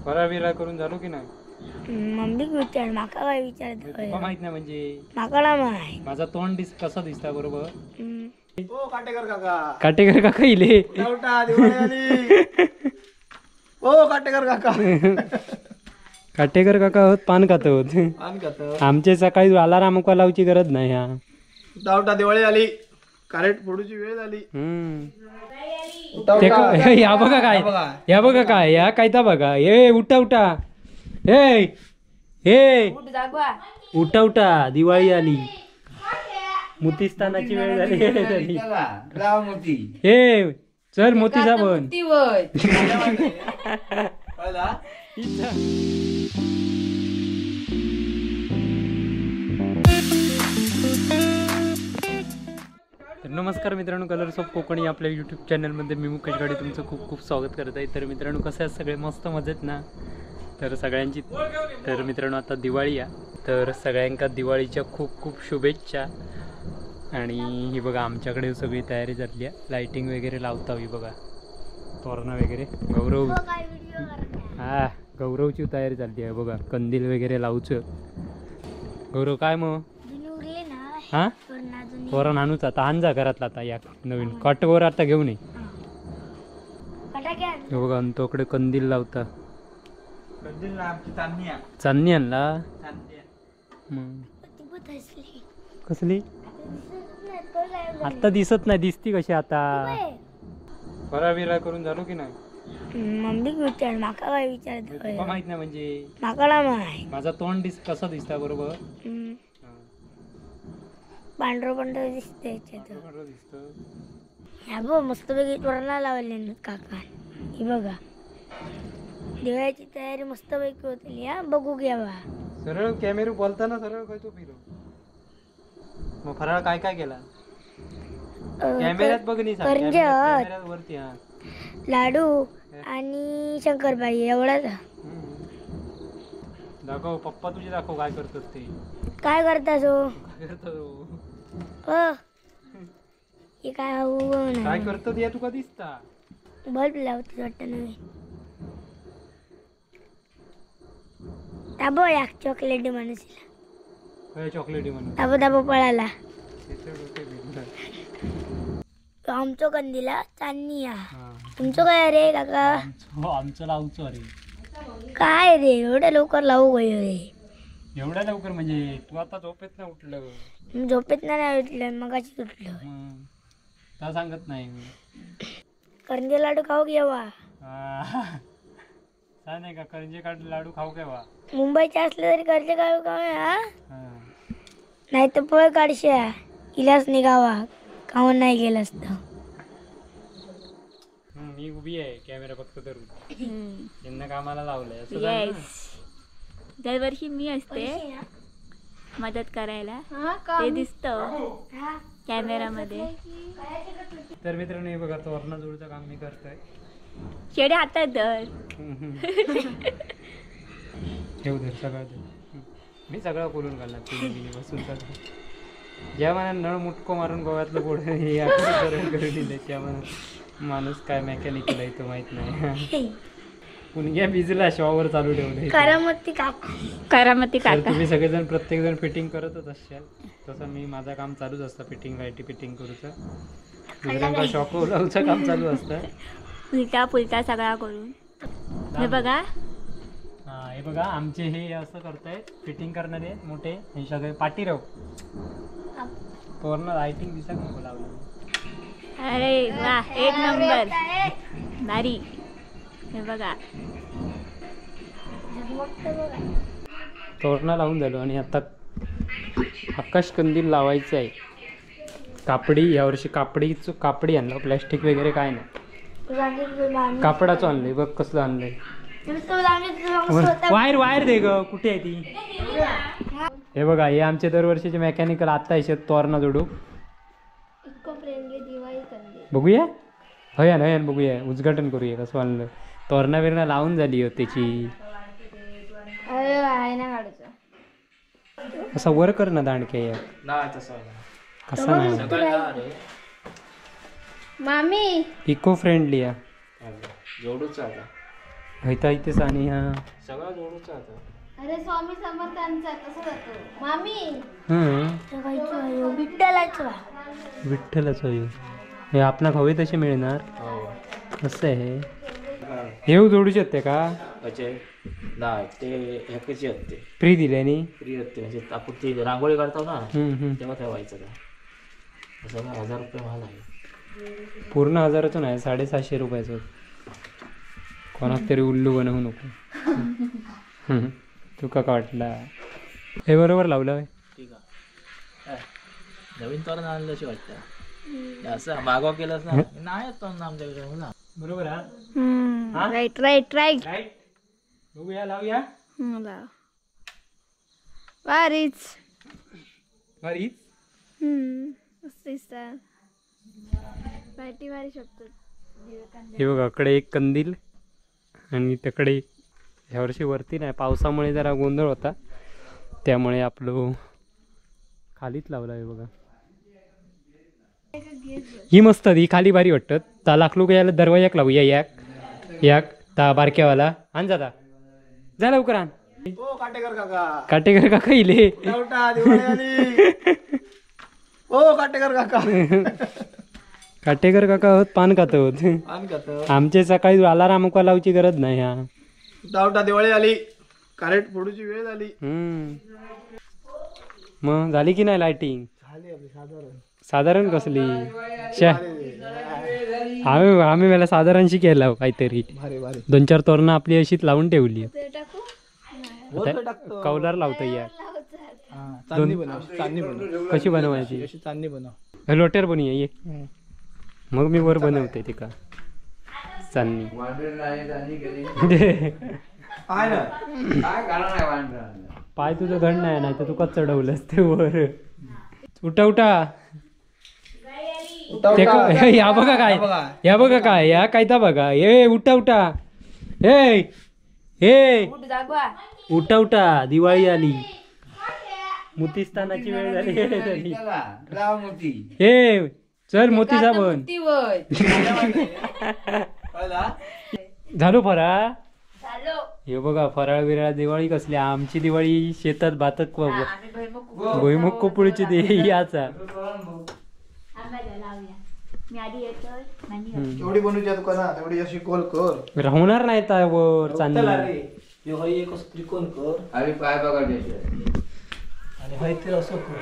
फराळ बिराळ करून झालो की नाही? मम्मी विचार, माका काय विचारत माहित नाही म्हणजे माका ना माहित. माझा तोंड दिस कसा दिसता बरोबर? ओ काटेकर काका, काटेकर काका इले उठा, दिवाळी आली. ओ काटेकर काका, काटेकर काका होत पान खात होत. पान खात. आमचे सकाळी अलाराम लावची गरज नाही. हा उठा उठा, दिवाळी आली, कारेट फोडूची वेळ झाली. या बघा काय, या बघा काय, या कायता बघा. ए उठा उठा, ए ए उठा उठा, दिवाळी आली, मोतीस्थानाची वेळ झाली. ए चल मोती साबण. नमस्कार मित्रांनो, कलर्स ऑफ कोकणी आपल्या यूट्यूब चॅनलमध्ये मी मुकेश गाडी तुमचं खूप खूप स्वागत करत आहे. तर मित्रांनो कसे आहेत सगळे? मस्त मजेत ना? तर सगळ्यांची, तर मित्रांनो आता दिवाळी आहे, तर सगळ्यांका दिवाळीच्या खूप खूप शुभेच्छा. आणि ही बघा आमच्याकडे सगळी तयारी झाली आहे, लाईटिंग वगैरे लावता ही बघा, तोरणा वगैरे. गौरव, हा गौरवची तयारी झाली आहे बघा, कंदील वगैरे लावचं. गौरव काय मग? हा तोरण आणूच आता, आणजा घरातला आता या नवीन कटवर आता घेऊन ये. बघा तोकडे कंदील लावता, चांदणी आणला. कसली आता दिसत नाही, दिसती कशी आता? फराळ बिराळ करून झालो की नाही? मम्मी विचार, माका काय विचारत माहित नाही म्हणजे माका ना माहित. माझा तोंड दिस कसा दिसता बरोबर? पांढरं पांढरं दिसतंय. ह्या बघ मस्तपैकी तोरणा लावले काका. ही बघा दिवाळीची तयारी मस्तपैकी होती. हा बघू घ्या बा. सरळ कॅमेरा बोलताना सरळ काय तो फिरो. मग फराळ काय काय केला? कॅमेऱ्यात बघ नाही, कॅमेऱ्यात वरती. हा लाडू आणि शंकरपाळी एवढाच. दाखव पप्पा तुझे, दाखव काय करतात ते. काय करता सो? काय करतो हे काय काय करतात या तुका दिसता? बल्ब लावते वाटतं नवीन. दाबो या चॉकलेटी माणूस, चॉकलेटी माणूस दाबो दाबो पळाला. आमचो कंदीला चांदणी. तुमचं काय रे काका? आमचं लावचो. अरे काय रे एवढ्या लवकर लावू गयो रे? एवढ्या लवकर म्हणजे तू आता झोपेत नाही उठलं? झोपेत नाही उठलं, मगाशी उठलो. का सांगत नाही? करंजे लाडू खाऊ केव्हा? नाही का करंजे लाडू खाऊ केव्हा? मुंबईचे असले तरी करंजे खाऊ का? नाही तर पळ काढशा इलाच निघावा, खाऊन नाही गेलं असतं. मी उभी आहे कॅमेरा फक्त धरून, यांना कामाला लावलंय. दरवर्षी मी असते मदत करायला, ते दिसतं कॅमेरामध्ये. तर मित्रांनो हे बघा तोरणा जोडचं काम मी करतोय. शेडे हातात धर. ठेव धर सगळं, मी सगळं बोलून घालणार बसून. ज्या मनात नळ मुटको मारून गोव्यातलं बोर्ड हे करून दिले, त्या मनात माणूस काय मेकॅनिकल आहे तो माहित नाही. पुणग्या भिजला शॉवर चालू ठेवले. करामती काका, करामती काका. तुम्ही सगळेजण प्रत्येक जण फिटिंग करतच असाल, तसं मी माझं काम चालूच असतं फिटिंग लाईटी फिटिंग करूचं, दुसऱ्यांका शॉक लावूचं काम चालू असतं. उलटा पुलटा सगळा करून. हे बघा, हा हे बघा आमचे हे असं करतायत फिटिंग करणारे मोठे हे सगळे पाटीराव. तोरण लाइटिंग दिसत नको लावलं. अरे वा एक नंबर भारी. हे बघा तोरणा लावून झालो आणि आता आकाश कंदील लावायचं आहे. कापडी यावर्षी कापडीचं कापडी आणलं, प्लॅस्टिक वगैरे काय नाही, कापडाचं आणलंय. बघ कसलं आणलंय. वायर वायर दे ग, कुठे आहे ती? हे बघा हे आमचे दरवर्षीचे मेकॅनिकल आता येतात तोरणा जोडू. बघूया हयान हयान बघूया, उद्घाटन करूया कसं आणलं. तोरणा बिरणा लावून झाली हो त्याची. असा वर कर ना दांडके. कसा नाही मामी इको फ्रेंडली आहे. जोडूच आता. हयता इथेच आणि हा सगळा जोडूचा आता. अरे स्वामी समर्थांचा कसं जातो मामी. विठ्ठलाचं विठ्ठलाचं हे आपणाक हवे तसे मिळणार असं आहे. हे जोडू शकते का नाही ते ह्याची असते फ्री दिल्यानी फ्री असते म्हणजे आपण ती रांगोळी काढतो ना तेव्हा ठेवायचं का सगळं. 1000 रुपये माल आहे पूर्ण. 1000चं नाही, 750 रुपयाचं. कोणाक तरी उल्लू बनवू नको. तुका का वाटला हे बरोबर लावलं? ठीक आहे. नवीन तोरण आणलं अशी वाटतं असं मागवा केलंच ना नाही तोरण आमच्याकडे ना. बरोबर हा, राईट राईट राईट राईट. बघूया लावूया. भारीच भारीच मस्त दिसतात. भारी शकतो. हे बघा कडे एक कंदील आणि तकडे. ह्या वर्षी वरती नाही, पावसामुळे जरा गोंधळ होता त्यामुळे आपलं खालीच लावला. आहे बघा ही मस्त, ही खाली भारी वाटतं. ता लाखलो याला दरवाजाक लावूया याक याक ता बारक्यावाला आण जाता जा लवकर आण. ओ काटेकर काका, काटेकर काका इले. ओ काटेकर काका, काटेकर काका होत पान खात होत. आमचे सकाळी अलाराम लावची गरज नाही. हा उठा दिवाळी आली, कारेट फोडूची वेळ झाली. मग झाली की नाही लाइटिंग? झाली आपली साधारण. साधारण कसली? आम्ही आम्ही मला साधारणशी केला काहीतरी. 2-4 तोरणं आपली अशीच लावून ठेवली. कौलार लावतो यार. कशी बनवायची? चांदणी बनव, लोटेर बनवूया ये. मग मी वर बनवते तिका चांदणी. पाय तुझं घड नाही, नाही तर तुका चढवलंस ते वर. उठा उठा या बघा काय, या बघा काय, या कायता बघा. ए उठा उठा, ए ए उठा उठा, दिवाळी आली, मोतीस्थानाची वेळ झाली. ए चल मोती साबण झालो फराळ. हे बघा फराळ बिराळ. दिवाळी कसली आमची दिवाळी शेतात भातात भुईमुग कोपुळीची दे याचा. एवढी बनवूच्या दुकानात तेवढी अशी गोल कर राहणार नाही त्यावर चांदणी. एक त्रिकोण कर आणि पाय बघा आणि हय ते असं कर.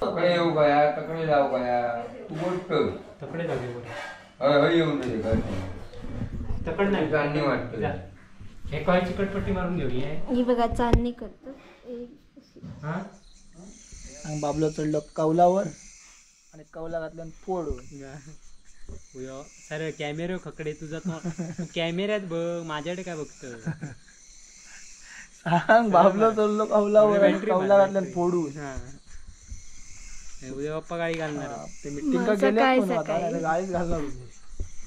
तकडे येऊ गया, तकडे जाऊ गया, तू गोष्ट तकडे जाऊ हय येऊन दे. तकड नाही चांदणी वाटते. हे काय चिकटपट्टी मारून घेऊया. ही बघा चांदणी करतो. हा बाबलो चढलो कौलावर आणि कौला घातल्यान फोडून. सर कॅमेरो खकडे तुझा तो कॅमेऱ्यात बघ, माझ्याकडे काय बघतो सांग. बाबलो चढलो कौलावर आणि कौला घातल्यान फोडून. उद्या बाप्पा गाळी घालणार. ते मिटिंग का गेले गाळीच घालणार.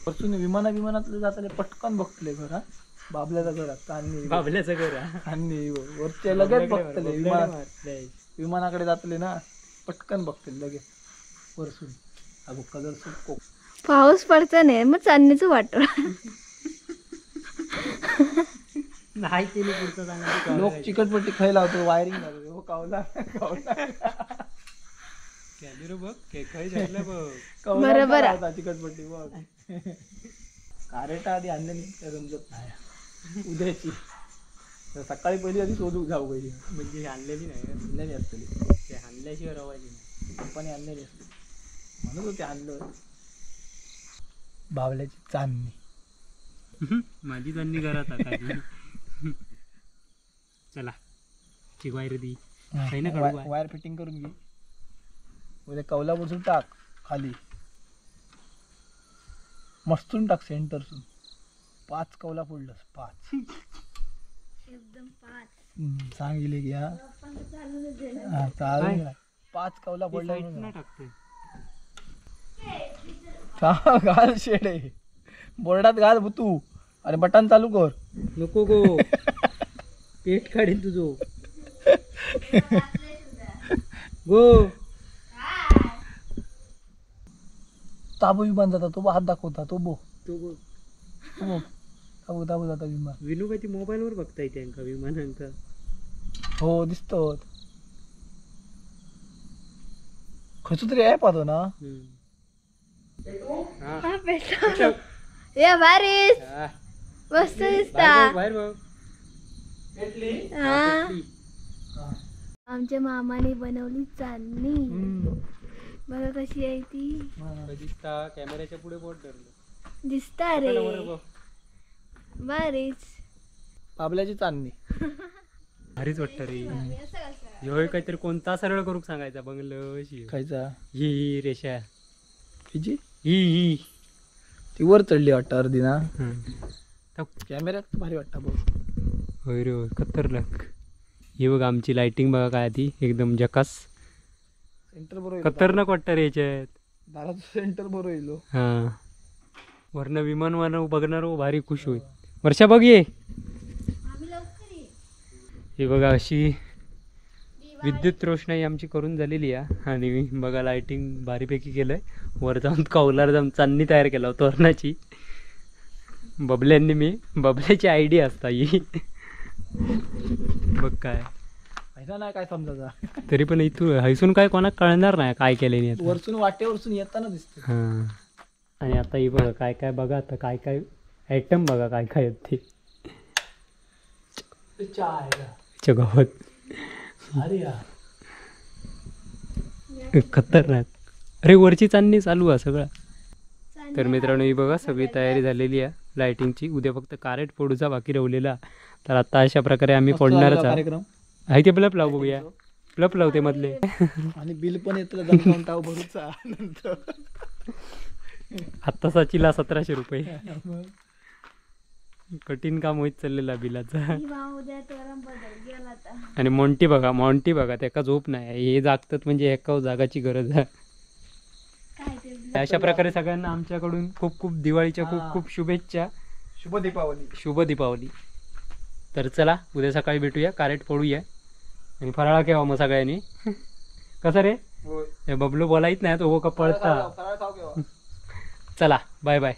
वरतून विमाना विमानातले जाताले पटकन बघतले घर. बाबल्याचं घर चांदणी, बाबल्याचं घर चांदणी वरचे लगेच बघतले. विमान विमानाकडे जातले ना पटकन बघतले लगेच वरसून. कलर सुप पाऊस पडता नाही मग चांदणीचं वाटत नाही केली पुढचं. लोक चिकटपट्टी खायला लावतो, वायरिंग लावतो. कावला कावला कॅमेरो बघ बघ बरोबर चिकटपट्टी बघ. कारेटा आधी आणलेली समजत नाही उद्याची. सकाळी पहिली आधी शोधू जाऊ पहिली. म्हणजे आणलेली नाही, आणलेली असतली ते आणल्याशिवाय रवायची नाही. पप्पाने आणलेली असते म्हणत होते आणलं. बावल्याची चांदणी. माझी चांदणी घरात आता. चला ठीक वायर दी वायर फिटिंग करून घे. उद्या कौला बसून टाक खाली, मस्तून टाक सेंटरसून. 5 कौला फोडलंस 5. एकदम 5 सांगितले की हा चालू 5 कौला फोडल्या. घाल शेडे बोर्डात घाल तू आणि बटन चालू कर. नको गो पेट काढीन तुझो गो. ताबो विमान जाता तो हात दाखवता तो बो तो बो ताबो ताबो जाता विमान. विनू काय ती मोबाईलवर बघता येते त्यांका विमानांका. हो दिसतो खंयचो तरी ॲप आतो ना. ये भारीच मस्त दिसता. बाहेर बघ. आमच्या मामाने बनवली चांदणी, बघा कशी आहे ती. दिसता कॅमेऱ्याच्या पुढे बोट धरलं दिसता रे भारीच. बाबल्याची चांदणी भारीच वाटतं रे. ह्यो काहीतरी कोणता सरळ करूक सांगायचा बंगलं अशी खायचा ही ही रेषा हिची ही ही ती वर चढली वाटतं अर्धी ना. कॅमेऱ्यात भारी वाटतं बघ. होय रे होय खतरनाक. ही बघा आमची लाइटिंग बघा काय ती एकदम जकास. सेंटर बरोबर खतरनाक वाटतं रे याच्यात. दाराचं सेंटर बरोबर येईल. हां वरनं विमान वर बघणार भारी खुश होईल. वर्षा बघ ये. हे बघा अशी विद्युत रोषणाई आमची करून झालेली आहे. आणि बघा लाइटिंग भारीपैकी केलं आहे. वर जाऊन कौलार जाऊन चांदणी तयार केला तोरणाची बबल्यांनी. मी बबल्याची आयडिया असता ही बघ काय नाही काय समजायचा तरी पण इथून हैसून काय कोणाक कळणार नाही काय केले नाही. वरसून वाटेवरसून येताना दिसते. हां आणि आता ही बघा काय काय बघा आता काय काय आयटम बघा काय काय आहेत ते. गावात खतरनाक. अरे वरची चांदणी चालू आहे सगळं. तर मित्रांनो ही बघा सगळी तयारी झालेली आहे लाइटिंगची. उद्या फक्त कारेट फोडूचा बाकी राहिलेला. तर आता अशा प्रकारे आम्ही फोडणारच आहे. ते प्लप लावू बघूया. प्लप लावते मधले. आणि बिल पण येतं भरूचा. आत्ता साचीला 1700 रुपये. कठीण काम होत चाललेला बिलाचा. आणि मोंटी बघा मोंटी बघा त्याका झोप नाही. हे जागतात म्हणजे एका जागाची गरज आहे. अशा प्रकारे सगळ्यांना आमच्याकडून खूप खूप दिवाळीच्या खूप खूप शुभेच्छा. शुभ दीपावली. शुभ दीपावली. तर चला उद्या सकाळी भेटूया. कारेट फोडूया आणि फराळा केव्हा मग सगळ्यांनी. कसं रे बबलू बोलायच नाही तो का पळता. चला बाय बाय.